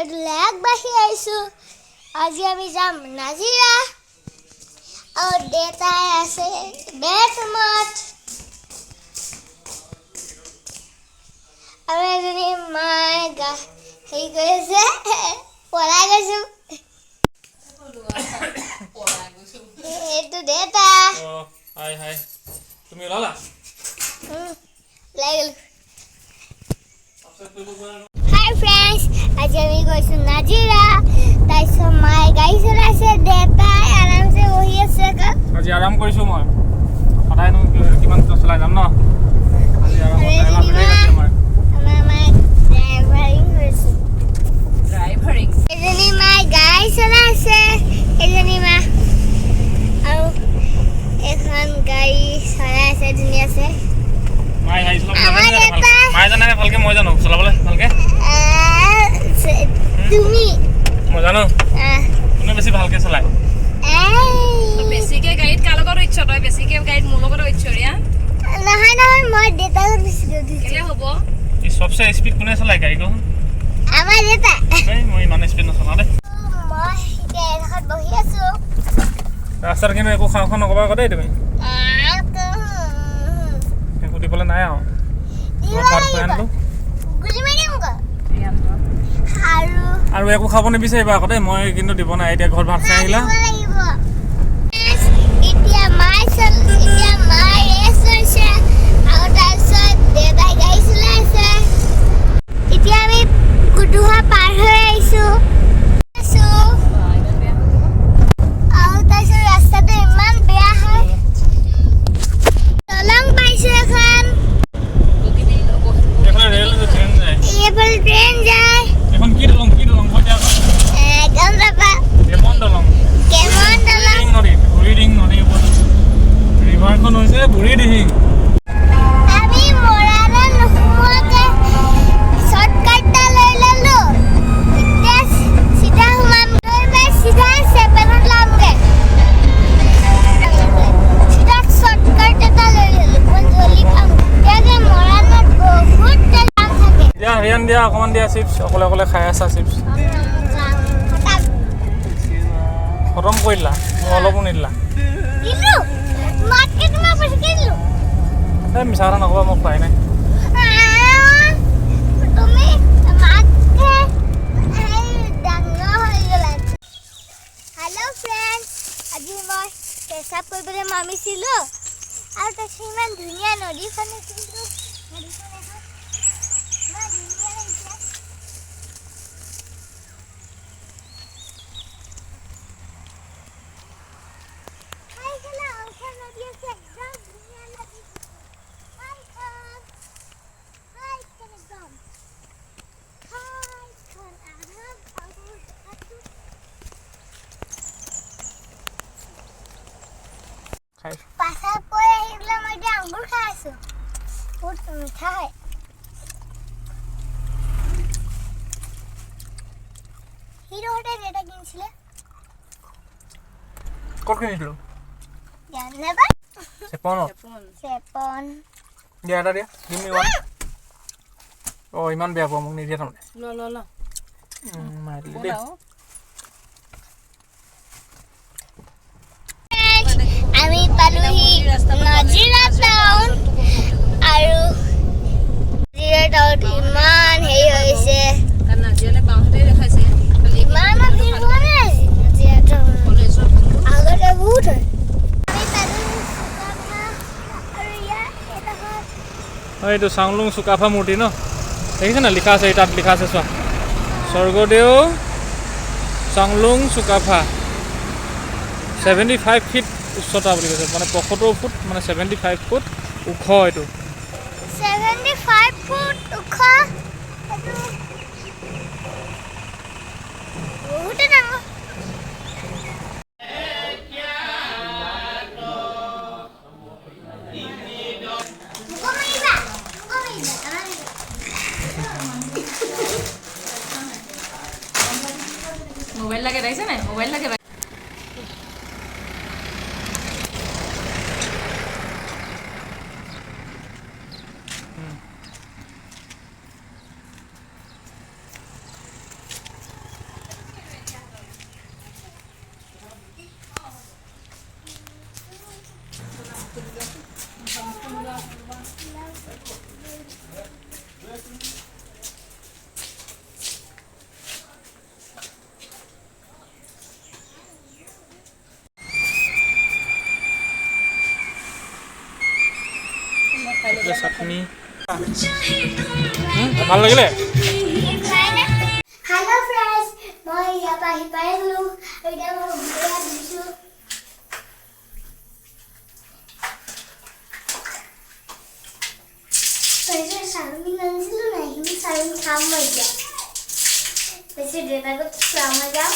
ভিডিঅ'টোলৈ আগবাঢ়ি আহিছোঁ। আজি আমি যাম নাজিৰা আৰু দেউতাই আছে বেথৰুমত আৰু এজনী মায়ে গা হেৰি কৰি আছে, পলাই গৈছোঁ। এইটো দেউতা। হাই হাই, তুমি ওলালা? ওলাই গ'লো। হাই ফ্ৰেণ্ডছ, আজি আমি গৈছোঁ নাজিৰা। তাৰপিছত মায়ে গাড়ী চলাইছে, দেউতাই আৰামছে বহি আছে আকৌ। আজি আৰাম কৰিছোঁ মই, সদায়নো কিমান চলাই যাম ন। আজি আৰামত ড্ৰাইভাৰ বেলেগ আছে আমাৰ। আমাৰ মায়ে ড্ৰাইভাৰিং কৰিছে। ড্ৰাইভাৰিং। এজনী মায়ে গাড়ী চলাইছে, এজনী মা আৰু এখন গাড়ী চলাইছে ধুনীয়াছে। মায়ে গাড়ী চলাব নাজানে জানো ভালকে? মায়ে জানে ভালকে, মই জানো চলাবলৈ ভালকে। তুমি? মই জানো। কোনে বেছি ভালকে চলায়? বেছিকে গাড়ীত কাৰ লগত উঠিছ তই? বেছিকে গাড়ীত মোৰ লগত উঠিছ ৰিয়া? নহয় নহয়, মই দেউতাৰ লগত বেছিকে উঠিছোঁ। কেলে হ'ব? এই চবচে স্পীড কোনে চলায় গাড়ী কচোন? আমাৰ দেউতা। এই মই ইমান স্পীড নচলাওঁ দেই। মই এতিয়া এডোখৰত বহি আছোঁ। ৰাস্তাত কিন্তু একো খাওঁ খাওঁ নক'বা আকৌ দেই তুমি। একো দিবলৈ নাই আৰু, মই ভাত খুৱাই আনিলোঁ। গুলি মাৰিম আকৌ। আৰু আৰু একো খাব নিবিচাৰিবা আকৌ দেই, মই কিন্তু দিব নাই। এতিয়া ঘৰত ভাত খাই আহিলা। লাগিব। এতিয়া মায়ে চল, এতিয়া মায়ে ৰেষ্ট লৈছে আৰু তাৰপিছত দেউতাই গাড়ী চলাই আছে। এতিয়া আমি কুটুহা পাৰ হৈ আহিছোঁ আছোঁ। আৰু তাৰপিছত ৰাস্তাটো ইমান বেয়া হয়। দলং পাইছোঁ এখন। এইফালে ৰেল ট্ৰেইন যায়। এইফালে ট্ৰেইন যায়। এখন কি দলং, কি দলং কয় এতিয়া আকৌ? গম নাপাওঁ। কেমন দলং। কেমন দলং। বুঢ়ীদিহিং নদী, বুঢ়ীদিহিং নদীৰ ওপৰত ৰিভাৰখন হৈছে বুঢ়ীদিহিং। আমি মৰাণত নোসোমোৱাকে শ্বৰ্টকাট এটা লৈ ল'লো। এতিয়া চিধা সোমাম গৈ পাই চিধা চেপেনত ল'মগৈ। চিধা শ্বৰ্টকাট এটা লৈ ল'লো, অকণমান জল্দি পাম। এতিয়া যে মৰাণত বহুত জাম থাকে। দিয়া ৰিয়ান, দিয়া অকণমান দিয়া চিপছ। অকলে অকলে খাই আছা চিপছ? খতম কৰি দিলা, মোক অলপো নিদিলা। দিলো, মাতকে তোমাক বেছিকে দিলো। এই মিছা কথা নক'বা, মোক খোৱাই নাই। তুমি মাতকে ডাঙৰ হৈ গ'লা। হেল্ল' ফ্ৰেণ্ডছ, আজি মই পেচাব কৰিবলৈ নামিছিলোঁ আৰু তাৰপিছত ইমান ধুনীয়া নদীখন দেখিছিলোঁ। নদীখন এখন ইমান ধুনীয়া লাগিছে। সেইফালে আৰু এখন নদী আছে, একদম ধুনীয়া লাগিছে। সেইখন, সেইখন একদম সেইখন আহক আৰু দেখাটো। খাই পাছাব কৰি আহি পেলাই মই এতিয়া আঙুৰ খাই আছোঁ, বহুত মিঠা হয়। সিডোখৰতে দেউতা কিনিছিলে। ক'ত কিনিছিলোঁ? জানে। চেপনত। চেপন। দিয়া এটা দিয়া, গিভ মি ওৱান। অঁ, ইমান বেয়া পোৱা মোক, নিদিয়া তাৰমানে। ল ল ল। মাৰি দিলি দেই। আমি পালোহি নাজিৰা টাউন আৰু নাজিৰা টাউনত ইমান হেৰি হৈছে। কাৰণ নাজিৰালে বাওঁহাতে দেখাইছে। ইমান ভিৰ হোৱা নাই আজি নাজিৰা টাউনত। কলেজত আগতে বহুত হয়। আমি পালোহি চুকাফা আৰু ইয়াত এডোখৰ অঁ, এইটো চাংলুং চুকাফা মূৰ্তি ন, দেখিছে নাই? লিখা আছে, এই তাত লিখা আছে চোৱা, স্বৰ্গদেউ চাংলুং চুকাফা 75 ফিট উচ্চতা বুলি কৈছে, মানে 75 ফুট, মানে 75 ফুট ওখ এইটো। 75 ফুট ওখ এইটো, বহুতে ডাঙৰ। মোকো মাৰিবা, মোকো মাৰিবা, আমাক মাৰিবা। মোবাইল লাগে, দেখিছে নাই? মোবাইল লাগে। চাটনি। ভাল লাগিলে। হেল্ল' ফ্ৰেণ্ডছ, মই ইয়াৰ পৰা আহি পাই গ'লোঁ আৰু এতিয়া মই ভৰি হাত ধুইছোঁ। তাৰপিছত চাওমিন আনিছিলোঁ নাই, সেইখিনি চাওমিন খাম মই এতিয়া। বেছি দেউতাকত চোৱা মই যাওঁ।